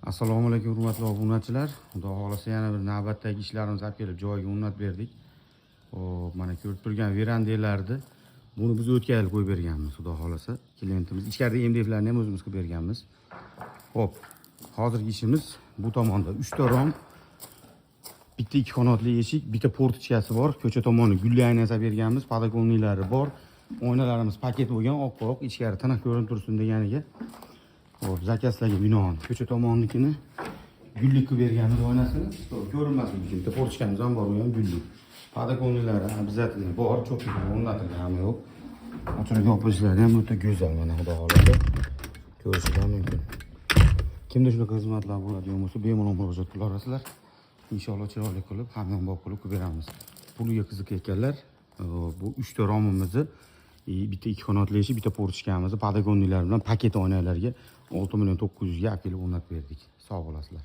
Assalomu alaykum, hurmatli obunachilar. Xudo xohlasa, yana bir navbatdagi ishlarimizni olib kelib, joyiga o'rnatib berdik. Xo'p, mana ko'rib turgan verandalarni, buni biz o'tgan yil qo'yib berganmiz, xudo xohlasa. Klientimiz ichkarida MDFlarni ham o'zimiz qilib berganmiz. Xo'p, hozirgi ishimiz bu tomonda 3 ta rom, bitta ikki qanotli eshik, bitta форточка si bor. Ko'cha tomoni gulli ayna yasab berganmiz, подоконник lari bor. Oynalarimiz paket bo'lgan, oq-oq, ichkari tiniq ko'rinib tursin deganiga. Xo'p, заказ larga binoan ko'cha tomonnikini gullik qilib berganmiz oynasini. To'g'ri ko'rinmasligi uchun bitta форточка miz ham bor, u ham gullik. Подоконник lari обязательно bor, cho'plik o'rnatilgan, hamma yo'q. Ochilib yopilishlari ham o'ta go'zal, mana, xudo xohlasa, ko'rishingiz mumkin. Kimda shunaqa xizmatlar bo'ladigan bo'lsa, bemalol murojaat qila olasizlar. Inshaalloh, chiroyli qilib, hamyonbop qilib qilib beramiz. Puliga qiziqayotganlar, bu 3 ta romimizni, bitta ikki qanotli eshik, bitta форточка mizni подоконник lar bilan paket oynalarga 6 million 900 ga olib kelib o'rnatib berdik. Sog' bo'lasizlar.